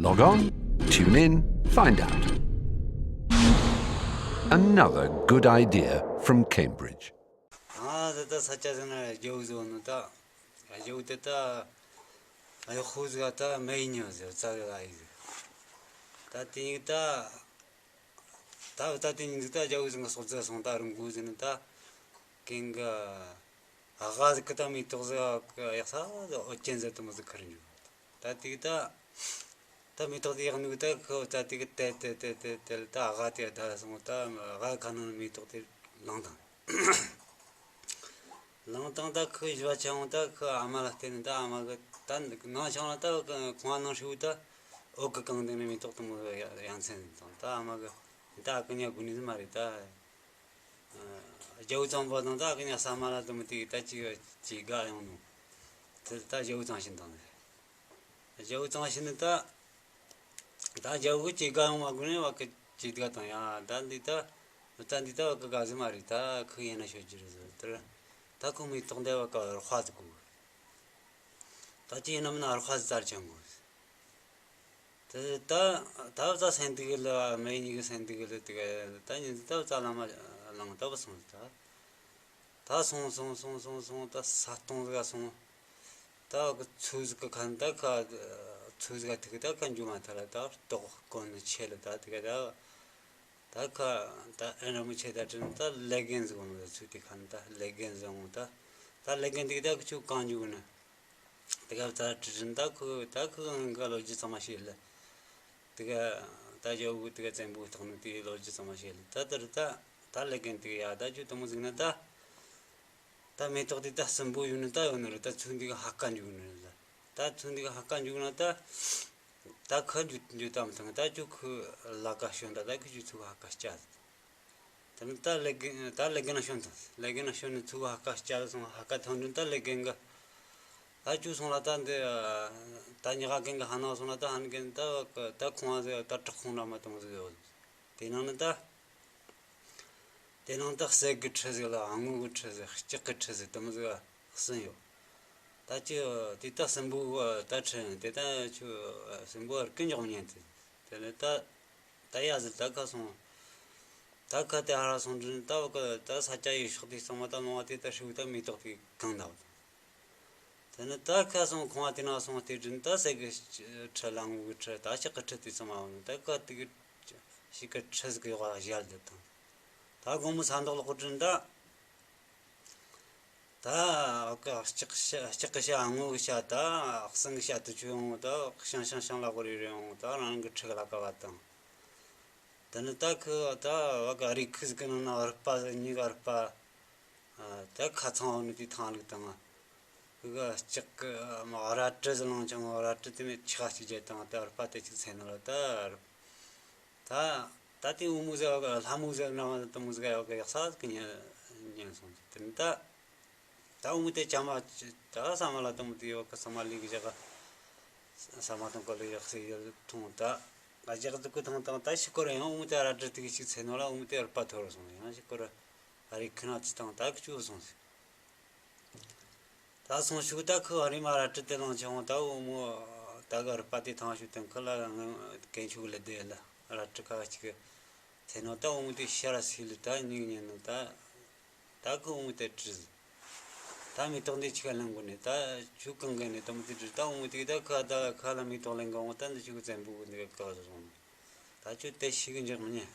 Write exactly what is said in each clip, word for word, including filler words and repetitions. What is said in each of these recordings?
Log on, tune in, find out. Another good idea from Cambridge. ཨ་ད་ད་ས་ཆ་ཟེར་ན་རྒྱལ་པོ་ཟེར་ནོ་ད། རྒྱལ་པོ་དེ་ད་གཡོག་པོ་ཟིག་ག་ད་མེ་ཡིན་ཉོ་ཟེར་ཙ་གི་ལ་ཡིག་ད་དེ་ཡིག་ད། ད་ད་དེ་ཉིན་ད་རྒྱལ་པོ་ཟིག་གི་སོག་རྫི་སོང་ད་རུང་གོ་ཟེར་ནི་ད། གན་གི་ཨ་ཝ་ཟིག་གི་ད་མེ་ཏོག་ཟིག་ག་ཡག་ས་ཟིག་ཨོ་ཅན་ཟེར་དེ་མོ་ཟིག་ཁུར་འཇུག་ད་དེ་ད། ད་མེ་ཏོག་དེ་ཡག་ནུག་ད་ཁོ་ད་དེ་གི་དེ་དེ་དེ་དེ་དེ་ད་ཨ་ཝ་དེ་ད་སོང་ད་ཨ་ཝ་ཁ་ནང་མེ་ཏོག་དེ་ལངས་དང་། ལངས་དང་ད་ཁོ་བཞི་བ་ཆང་ད་ཁོ་ཨ་མ་ལ་བལྟས་ནས་ད་ཨ་མ་གི་ད་ནང་ཆང་ལ་ད་ཁོང་ཨ་ནང་ཧྲིལ་བུ་ད་འོག་གི་གང་དེ་ནས་མེ་ཏོག་དེ་མོ་ཡ་ཡ་མཚན་དང་ད་ཨ་མ་གི་ད་ཨ་ཀི་ཉ་དགོས་ནི་ཟིག་མ་རེད་ད། རྒྱལ་པོ་གཙང་པོ་དང་ད་ཨ་ཀི་ཉ་ས་མ་ལ་དེ་མོ་དེ་ད་ཅིག་ཅིག་དགའ་ཡོང་ནོ། དེ་ད་རྒྱལ་པོ་གཙང་ཞིང་དང་། རྒྱལ་པོ་གཙང་ཞིང་ནི་ད། ད་རྒྱལ་པོ་གི་ཅིག་དགའ་ཡོང་བ་དགོས་ནས་བ་གི་ཅིག་དགའ་དང་ཡ་ད་འདི་ད། ད་འདི་ད་བ་གི་དགའ་ཟིག་མ་རེད་ད་ཁོ་ཡིན་ན་ཤོད་རྒྱུ་རེད་ཟེར་དེར། ད་ཁོ་མེ་ཏོག་འདི་བ་གི་ར་ཧ་ཟིག་དགོས། ད་ཅི་ཡིན་ནམ་ན་ར་ཧ་ཟིག་ཙར་ཅང་དགོས། དེ་ད་ད་བཙལ་སེང་དུག་ལ་མེ་གཉིས་གི་སེང་དུག་ལ་དེ་ག་ད་ཉིན་ད་བཙལ་ལ་མ་ལངས་ད་བུད་སོང་ད། ད་སོང་སོང་སོང་སོང་སོང་ད་ས་སྟོང་ཟིག་ག་སོང་། ད་གི་ཚུ་ཟིག་གི་ཁ་ནས་ད་ཁ་ཚུ་ཟིག་ག་ཐུག་ད་ཁ་འཇུ་མ་ཐལ་ད་ལྟོགས་ཀོ་ནི་ཆེ་ལ་ད་དེ་ག་ད། ད་ཁ་ད་ཨེ་ར་མི་ཆེ་ད་དྲིན་ད་ལེ་རྒན་ཟིག་འོང་ད་ཚུ་དེ་ཁ་ནས་ད་ལེ་རྒན་ཟིག་འོང་ད། ད་ལེ་རྒན་དེ་ག་ད་ཁི་ཆུ་གང་འཇུ་གི་ནི། དེ་ག་ད་དྲིན་ད་ཁོ་ད་ཁོ་གི་ལོ་རྒྱུས་ཚང་མ་བཤད་ལ། དེ་ག་ད་ཇོ་བོ་དེ་ག་བཙན་པོ་བཏང་ནི་དེའི་ལོ་རྒྱུས་ཚང་མ་བཤད་ལ། ད་དེར་ད་ད་ལེ་རྒན་དེ་ག་ཡ་ད་ཇོ་དེ་མོ་ཟིག་ན་ད། ད་མེ་ཏོག་དེ་ད་སྲིན་པོ་ཡོད་ནི་ད་ཡོད་ནི་རེད། ད་ཚུ་འདི་ག་ཧ་ཀ་འཇུག་ནི་རེད་ལ། ད་ཚུ་འདི་ག་ཧ་ཀ་འཇུག་ན་ད། ད་ཁ་འཇུ་འཇུ་ད་མི་ཐང་ད་ཇོ་ཁོ་ལ་ཀ་ཤོན་ད་ད་ཁོ་ཇོ་ཚུ་ག་ཧ་ཀ་སྐྱ། དེ་ནས་ད་ལེ་རྒན་ད་ལེ་རྒན་ན་ཤོན་དང་། ལེ་རྒན་ན་ཤོན་ནས་ཚུ་ག་ཧ་ཀ་སྐྱ་སོང་། ཧ་ཀ་ཐང་དྲན་ད་ལེ་རྒན་གི་ད་བཅུག་སོང་ལ། ད་འདི་ད་ཉག་ག་རྒན་གི་ཧ་ནང་སོང་ལ། ད་ཧན་རྒན་ད་ད་ཁོང་ཨ་ཟེ་ད་བྲག་ཁུང་འདྲ་མ་དེ་མོ་ཟིག་ཡོད། དེ་ནང་ནས་ད་དེ་ནང་ད་གསེར་གི་ཁྲི་ཟིག་ལ་དངུལ་གི་ཁྲི་ཟིག་ལྕགས་གི་ཁྲི་ཟིག་དེ་མོ་ཟིག་གསུངས་ཡོད། ད་ཅི་དེ་ད་སྲིན་པོ་ད་ཁྲི་དེ་ད་ཆུ་སྲིན་པོ་ཨར་ཀི་འཇོག་ཉན་དེ། དེ་ནས་ད་ད་ཡ་ཟིག་ད་ཁ་སོང་། ད་ཁ་དེ་ཧ་ར་སོང་དྲན་ད་བ་ཀ་ད་ས་ཆ་ཡི་ཕྱོགས་དེ་ཚང་མ་ད་ལོང་བ་དེ་ད་ཧྲིལ་བུ་ད་མེ་ཏོག་དེ་གང་ད་བ་དང་། དེ་ནས་ད་ཁ་སོང་ཁོང་བ་དེ་ན་སོང་དེ་དྲན་ད་གསེར་གི་ཁྲི་ལ་དངུལ་གི་ཁྲི་ད་ལྕགས་གི་ཁྲི་དེ་ཚང་མ་བ་ནི་ད་ཁ་དེ་གི་ཞིག་གི་ཁྲི་ཟིག་གི་ཡོག་ག་བཞག་དེ་དང་། ད་དགོང་མོ་ས་མདོག་ལོག་གི་དྲན་ད། ད་ལྕགས་ཤ་ལྕགས་ཀྱི་ཤ་དངུལ་གི་ཤ་ད་གསེར་གི་ཤ་དེ་ཆུ་ཡོང་ད་ཤང་ཤང་ཤང་ལ་གོ་རེ་རེ་ཡོང་ད་རང་གི་ཁྲི་ག་ལ་ཀ་བ་དང་། དེ་ནས་ད་ཁི་ད་བ་ག་རི་ཁུ་ཟིག་གི་ནང་ན་རུ་པ་ཟིག་གཉིས་ཀ་རུ་པ། ད་ཁ་ཚང་བ་ནི་དེ་ཐང་ལུག་དང་། ཁི་ག་ལྕགས་གི་མ་རལ་གྲི་ཟིག་ལང་ཆང་རལ་གྲི་དེ་ནས་ཆག་ཅིག་རྒྱལ་དང་ད་རུ་པ་དེ་ཅིག་ཚེ་ན་ལ་ད་རུ། ད་ད་དེ་འུ་མོ་ཟེར་བ་གི་ལྷ་མོ་ཟེར་ན་དེ་མོ་ཟེར་བ་གི་ཡག་ས་གི་ཉན་ཉན་སོང་ཅིག་དེ་ནི་ད། ད་འུ་མོ་དེ་ཅང་མ་ད་ས་མ་ལ་དེ་མོ་དེ་ཡོད་གི་ས་མ་ལི་གི་ཞག་ག་ས་མ་དང་གོ་ལི་ཡག་སི་ཡོད་ཐུང་ད། ང་ཞག་དུ་ཀུ་ཐང་དང་ད་ཤི་ཀོ་ར་ཡང་འུ་མོ་དེ་རལ་གྲི་དེ་གི་ཞིག་ཚེ་ནོ་ལ་འུ་མོ་དེ་རུ་པ་ཐོར་སོང་ཡང་ཤི་ཀོ་ར་ཨ་རི་ཁི་ན་ཅི་དང་ད་གི་ཅུ་སོང་ཟིག་ད་སོང་ཤུགས་ད་ཁི་ཨ་རི་མ་རལ་གྲི་དེ་ལང་ཆེ་འོང་ད་འུ་མོ་ད་ག་རུ་པ་དེ་ཐང་ཤུགས་དང་ཁི་ལ་ང་གན་ཆུག་ལ་དེ་ལ་རལ་གྲི་ཁ་ཅིག་གི་ཚེ་ནོ་ད་འུ་མོ་དེ་ཤ་ར་སི་ལི་ད་ཉིག་ཉན་ནོ་ད། ད་ཁི་འུ་མོ་དེ་བྲིས། ད་མེ་ཏོག་འདི་ཆི་ག་ལེན་དགོས་ནས་ད་ཆུ་གང་གི་ནས་དེ་མོ་དེ་བྲིས། ད་འུ་མོ་དེ་ད་ཁ་ད་ཁ་ལ་མེ་ཏོག་ལེན་གི་འོང་ད་འདི་ཆུ་གི་བཙན་པོ་གི་འདི་ག་བཀག་སོང་། ད་ཆུ་དེ་ཤི་གི་འཇག་མི་ཉན།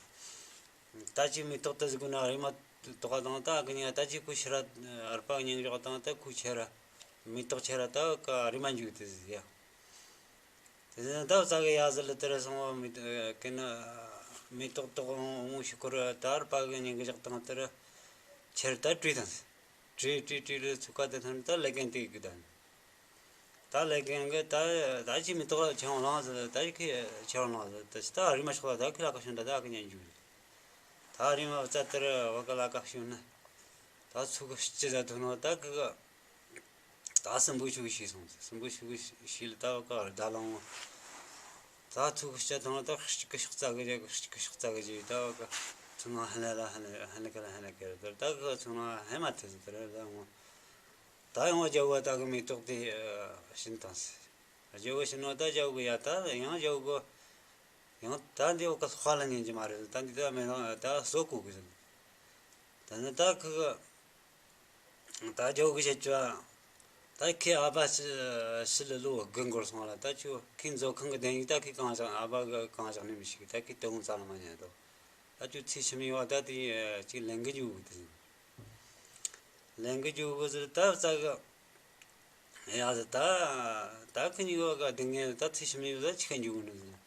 ད་ཅི་མེ་ཏོག་དེ་ཟིག་གི་ན་རེ་མ་ཏོག་ག་དང་ད་གི་ཉ་ད་ཅི་ཁུ་ཤི་ར་ར་པ་ཉིང་འཇོག་དང་ད་ཁུ་ཆེ་ར་མེ་ཏོག་ཆེ་ར་ད་ག་རེ་མ་འཇུག་དེ་ཟིག་ཡ། དེ་ནས་ད་བཙལ་གི་ཡ་ཟི་ལི་དེར་སོང་བ་མི་ཀི་ན་མེ་ཏོག་ཏོག་འོང་ཤི་ཁོ་ར་ད་རུ་པ་གི་ཉིན་གི་ཞག་དང་དེར་ཁྱེར་ད་བྲིས་དང་། བྲིས་བྲིས་བྲིས་རུ་ཚུགས་ཀ་དེ་ཐོན་ད་ལེ་རྒན་དེ་གི་དང་། ད་ལེ་རྒན་གི་ད་ད་ཅི་མེ་ཏོག་ཆེ་བ་ལང་ཟི་ད་ཅི་ཁི་ཆེ་བ་ལང་ཟི་ད་ཅི་ད་རི་མ་ཤོག་ད་ཁི་ལ་ཀ་ཤུན་ད་ད་ཁི་ཉན་འཇུ། ད་རི་མ་བཙལ་དེར་བ་གི་ལ་ཀ་ཤུན་ན་ད་ཚུགས་གི་སྤྱི་ད་ཐོན་བ་ད་གི་གི་ད་སྲིན་པོ་ཆུ་ཤི་སོང་ཟེར། སྲིན་པོ་ཆུ་ཤི་ལ་ད་བ་ཀ་ཟླ་ལང་བ། ད་ཚུགས་སྐྱ་དང་ད་གཅིག་གི་ཤོག་རྩ་གི་རྒྱ་གི་གཅིག་གི་ཤོག་རྩ་གི་རྒྱ་ད་བ་ཀ་ཚུགས་ན་ཧ་ལས་ལ་ཧ་ལས་ཧ་ལས་ཀ་ལ་ཧ་ལས་ཀ་རེད། ད་གི་ཚུགས་ན་ཧ་མ་ཐེ་ཟེར། ད་རེད་ད་ངོ་ད་ཡང་བ་རྒྱ་བོ་ད་གི་མེ་ཏོག་དེ་བྱིན་བཏང་ཟེར། རྒྱལ་པོ་ཕྱིན་ནོ་ད་རྒྱལ་པོ་གི་ཡ་ད་ཡང་རྒྱལ་པོ་གི་ཡང་ད་འདི་འོག་གི་དཔའ་ལ་ཉན་གྱི་མ་རེད། ད་འདི་ད་མེད་ན་ད་གསོད་གོ་གི་ཟེར། ད་ནི་ད་ཁི་གི་ད་རྒྱལ་པོ་གི་བཤད་རྒྱུ་ད་ཁི་ཨ་ཕ་ཤི་ཤི་ལ་ལོ་དགུ་འགོར་སོང་ལ། ད་ཁྱོད་ཁི་མཛོ་ཁང་གི་གདན་ཡིག་ད་ཁི་གང་བཞག་ཨ་ཕ་གི་གང་བཞག་ནི་མི་ཤེས་གི། ད་ཁི་དོན་རྩ་ལ་མ་ཉན་དོ། ད་ཁྱོད་ཚེ་ཕྱི་མའི་བར་ད་དེ་ཅིག་ལེན་གི་འཇུག་གི་ཟེར། ལེན་གི་འཇུག་གི་ཟེར། ད་ཙ་གི་ཡ་ཟེར། ད་ད་ཁི་གཉིས་བ་ག་སྡུག་བསྔལ་ད་ཚེ་ཕྱི་མའི་བར་ད་ཆི་ག་འཇུག་གི་ནི་ཟེར།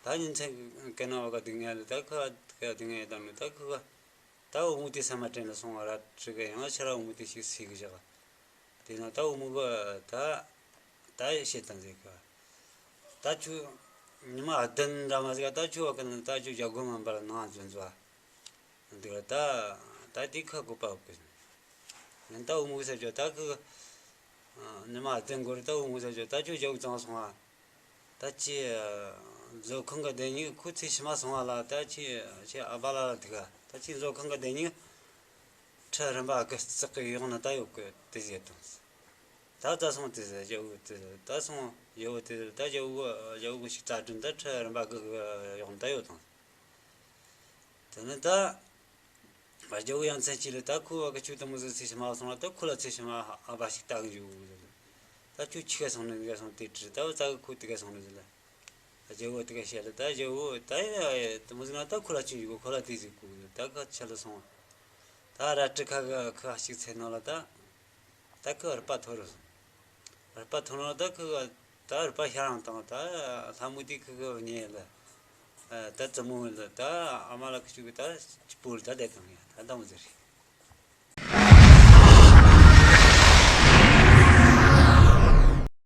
ད་ཉིན་མཚན་གི་ན་བ་ག་སྡུག་བསྔལ། ད་ཁི་ག་སྡུག་བསྔལ་ད་མི་ད་ཁི་ག་ད་བུ་མོ་དེ་ས་མ་དྲན་ལ་སོང་བ་ར་ཁྲི་གི་ཡང་ཕྱིར་ར་བུ་མོ་དེ་ཞིག་སུས་གི་བཞག་དེ་ན་ད་བུ་མོ་གི་ད་ད་བཤད་དང་ཟེར་གི། ད་ཁྱོད་ཉི་མ་བདུན་འདྲ་མ་ཟིག་ད་ཁྱོད་བ་གི་ན་ད་ཁྱོད་རྒྱལ་སྒོ་མ་འབར་ནང་འཛུལ་འཛུལ་བ། འདི་ལ་ད་ད་དེ་ཁ་གོ་པ་གོ་ནི་ད་བུ་མོ་ཟེར་རྒྱུ་ད་ཁི་ཉི་མ་བདུན་འགོར་ད་བུ་མོ་ཟེར་རྒྱུ་ད་ཁྱོད་རྒྱལ་པོ་ཚང་སོང་བ། ད་ཁྱོད་མཛོ་ཁང་གི་གདན་ཡིག་ཁོ་ཚེ་ཕྱི་མ་སོང་བ་ལ། ད་ཁྱོད་ཁྱོད་ཨ་ཕ་ལ་ལ་དེ་ག་ད་ཁྱོད་མཛོ་ཁང་གི་གདན་ཡིག་ཁྲི་རིམ་པ་དགུ་རྩེག་གི་ཡོག་ན་ད་ཡོད་གི་དེ་ཟེར་དང་། ད་ད་སོང་དེ་ཟེར་རྒྱལ་པོ་དེ་ཟེར། ད་སོང་རྒྱལ་པོ་དེ་ཟེར། ད་རྒྱལ་པོ་རྒྱལ་པོ་ཞིག་རྩ་དྲིན་ད་ཁྲི་རིམ་པ་དགུ་གི་ཡོག་ན་ད་ཡོད་དང་། དེ་ནི་ད་རྒྱལ་པོ་ཡ་མཚན་སྐྱེས་ལ་ད་ཁོ་བ་གི་ཁྱོད་དེ་མོ་ཟིག་ཚེ་ཕྱི་མ་སོང་ལ་ད་ཁོ་ལ་ཚེ་ཕྱི་མ་ཨ་ཕ་ཞིག་ལྟ་གི་འཇུག་ཟེར། ད་ཁྱོད་ཆི་ག་སོང་ནི་ག་སོང་དེ་དྲིས། ད་བུ་ཙ་གི་ཁོ་དེ་ག་སོང་ནི་ཟེར་ལ། རྒྱལ་པོ་དེ་ག་བཤད་ལ་ད་རྒྱལ་པོ་ད་ཡ་དེ་མོ་ཟིག་ན་ད་ཁོ་ལ་ཅི་འཇུག་གོ། ཁོ་ལ་དེ་ཟིག་གོ་ད་ག་ཆི་ལ་སོང་། ད་རལ་གྲི་ཁ་གི་ཁ་ཞིག་ཚེ་ནང་ལ་ད། ད་ཁི་རུས་པ་འཐོར་རུ་སོང་། རུས་པ་འཐོར་ན་ད་ཁི་ག་ད་རུས་པ་ཤ་རང་དང་ད་ལྷ་མོ་དེ་ཁི་གི་ཉེ་ལ། ད་བཙུན་མོ་ལ་ད་ཨ་མ་ལ་ཁི་ཆུ་གི་ད་སྤོ་ལ་ད་བསྡད་དང་ཡ་ད་འདང་ཟེར།